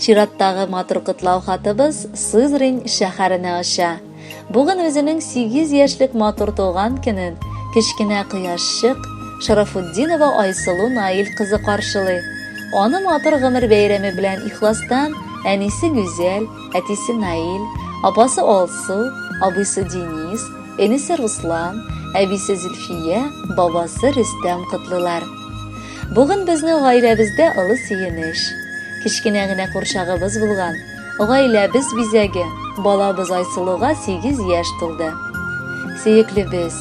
Чираттагы матур котлау хатыбыз Сызрань шәһәренә оча. Бүген үзенең 8 яшьлек матур туган көнен кечкенә кояшчык Шарафутдинова Айсылу Наил кызы каршылый. Аны матур гомер бәйрәме белән ихластан әнисе Гүзәл, әтисе Наил, апасы Алсу, абыйсы Денис, энесе Руслан, әбисе Зөлфия, бабасы Рөстәм котлыйлар. Бүген безнең гаиләбездә олы сөенеч. Кечкенә генә курчагыбыз булган, гаиләбез бизәге, балабыз Айсылуга 8 яшь тулды. Сөеклебез,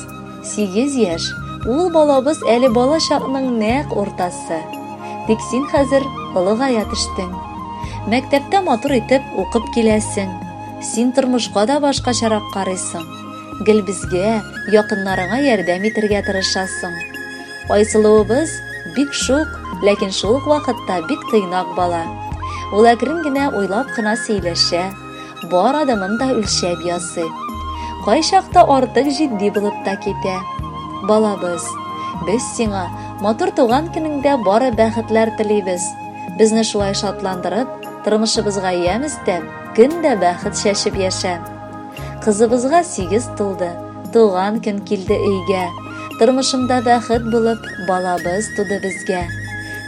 8 яшь, ул балабыз әле бала чакның нәкъ уртасы. Тик син хәзер олыгая төштең. Мәктәптә матур итеп укып киләсең. Син тормышка да башкачарак карыйсың. Гел безгә, якыннарыңа ярдәм итергә тырышасың. Айсылуыбыз бик шук, ләкин шул ук вакытта бик тыйнак бала. Ул әкрен генә уйлап кына сөйләшә, бар адымын да үлчәп ясый. Кайчакта артык җитди булып та китә. Балабыз, без сиңа матур туган көнеңдә бары бәхетләр телибез. Безне шулай шатландырып, тормышыбызга ямь өстәп, көн дә бәхет чәчеп яшә. Кызыбызга 8 тулды, туган көн килде өйгә. Тормышымда бәхет булып, балабыз туды безгә.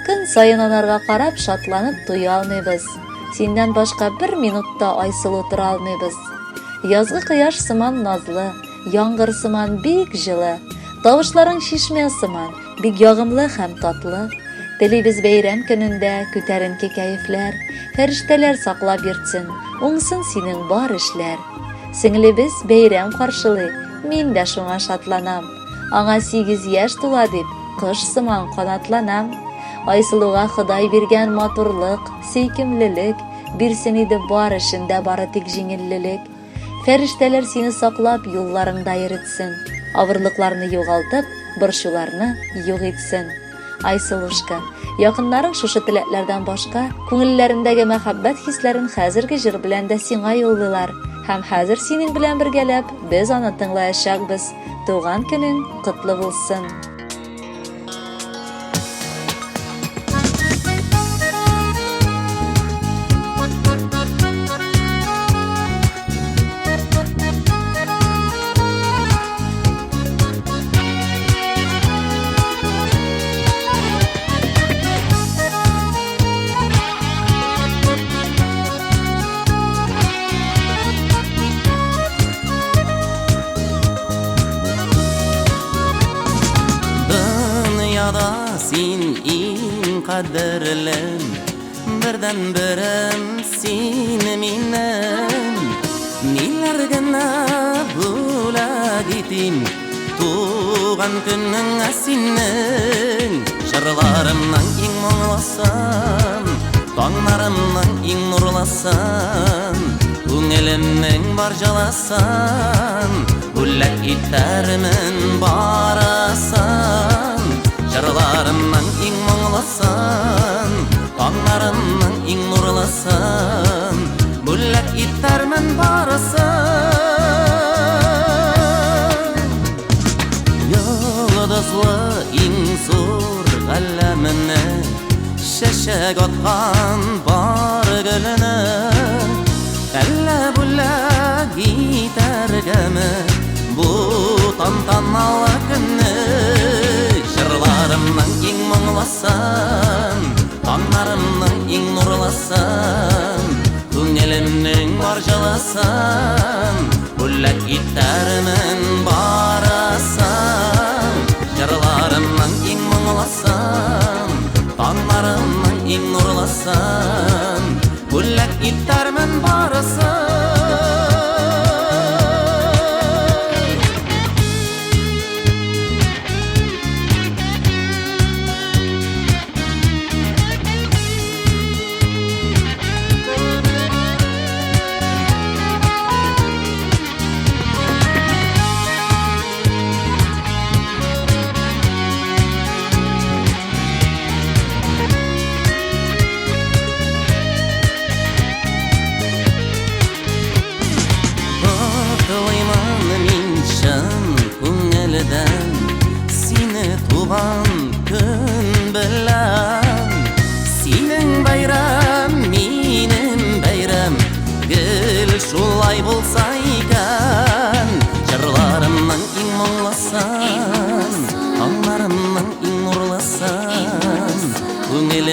Көн саен анарга карап, шатланып туя алмыйбыз. Синнән башка бер минут та Айсылу тора алмыйбыз. Язгы кояш сыман назлы, яңгыр сыман бик җылы. Тавышларың чишмә сыман, бик ягымлы һәм татлы. Телибез бәйрәм көнендә күтәренке кәефләр, Фәрештәләр саклап йөртсен, уңсын синең бар эшләр. Сеңлебез бәйрәм каршылый, мин дә шуңа шатланам. Аңа 8 яшь тула дип, кош сыман канатланам. Айсылуга Ходай биргән матурлык, сөйкемлелек, бирсен иде бар эшендә бары тик җиңеллелек. Фәрештәләр сине саклап, юлларыңда йөретсен, авырлыкларны югалтып, борчуларны юк итсен. Айсылушка, якыннарың шушы теләкләрдән башка, күңелләрендәге мәхәббәт хисләрен хәзерге җыр белән дә сиңа юллыйлар. Һәм хәзер синең белән бергәләп без аны тыңлаячакбыз. Туган көнең котлы булсын! Дөньяда син иң кадерлем, бердәнберем син минем. Ниләр генә бүләк итим туган көнеңә синең. Җырларымның иң моңлысын, таңнарымның иң нурлысын, күңелемнең бар җылысын бүләк итәрмен барысын. Җырларымның иң моңлысын, таңнарымның иң нурлысын бүләк итәрмен барысын. Йолдызлы иң зур галәмне, чәчәк аткан бар гөлне, әллә бүләк итәргәме бу тантаналы көнне? Җырларымның иң моңлысын, таңнарымның иң нурлысын, күңелемнең бар җылысын бүләк итәрмен барысын. Җырларымның иң моңлысын, таңнарымның иң нурлысын бүләк итәрмен барысын.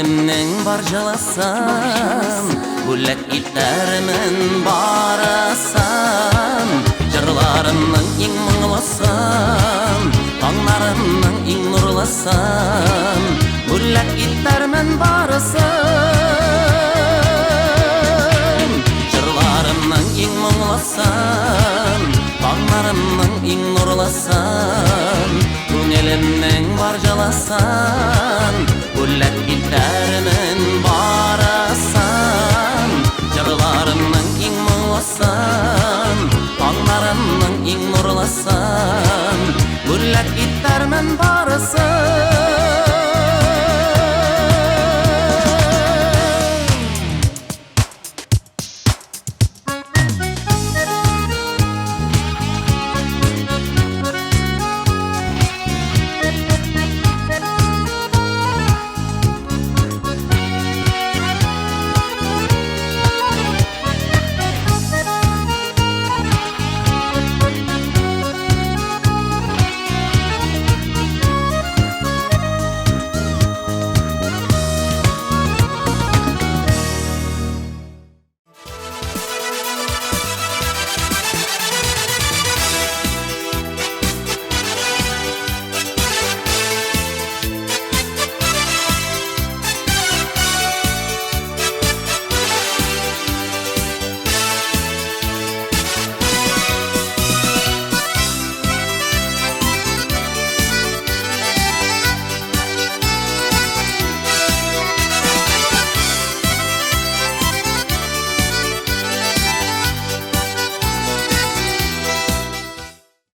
Күңелемнең бар җылысын бүләк итәрмен барысын. Җырларымның иң моңлысын, таңнарымның иң нурлысын бүләк итәрмен барысын. Җырларымның иң моңлысын, таңнарымның иң нурлысын, күңелемнең бар җылысын бүләк итәрмен барысын. Җырларымның иң моңлысын, таңнарымның иң нурлысын бүләк итәрмен барысын.